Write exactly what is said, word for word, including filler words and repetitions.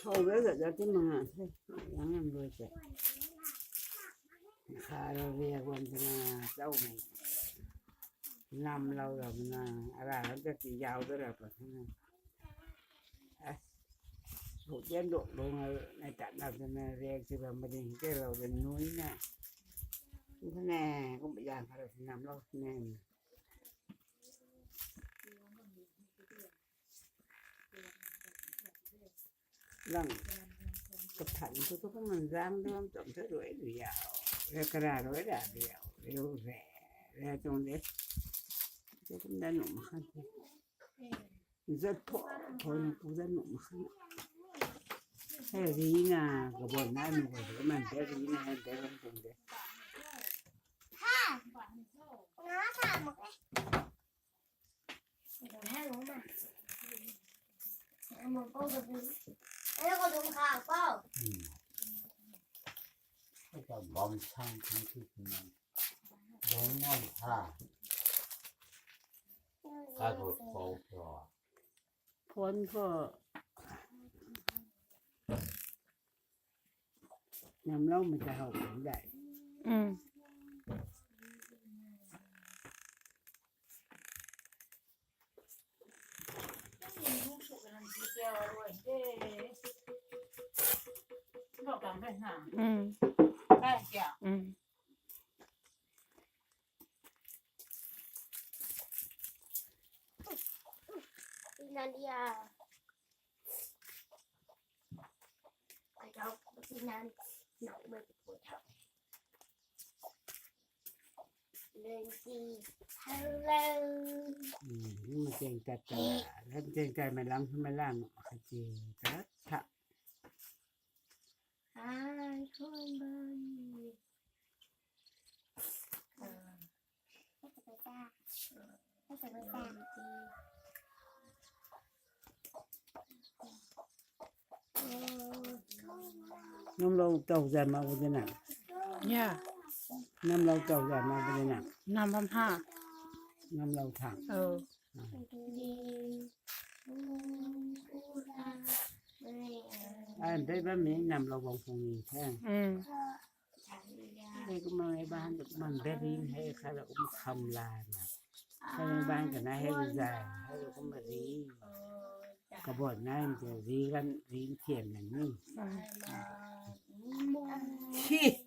Khou da za za ti ma nga the. Yang nam rui te. Kha ra ria guan tina chau mei. Nam lou ra na ara ram ta ti yau da ra pa na. Ai. Hu tian dok dok nga nai tat na tina ria ti ba ma ding ke lou da nui na. Kum ne, kum yang kha ra nam lou ne. Lang. Kaphan tu tu kaman zang tu am chom tu rui rui yau. Re kara rui ra rui yau. Rui re. Re chong de. Tu kum da nu ma khan. Zat pho pho nu pu da nu ma khan. He ri na, kabon na nu ko de man de ri na he de ram chong de. Ha. Nga tha mo ke. Bom sang thang ki bom ngam tha. Ka ru ko pro. Phone ko. Nam lou mei ta hou kum dai. Nadia. Hello. Hm, ni ma cheng tat ta, lam cheng tat mei lam mei lam kha chi tat tha. Ai, khon bam. Nam lou tau zan ma bu de na. Ya. Nam lou tau zan ma bu de na. Nam bam ha. Nam lou tha. Oh. Ai, bam mi nam lou bam phung ni the. Hm. Hei kumna hei baan tu kumna bering hei kha la kum kham la na. Kha la baan kana hei zai hei kumna ri. Kabon na hei ri gan ri thiam na ni. Hi.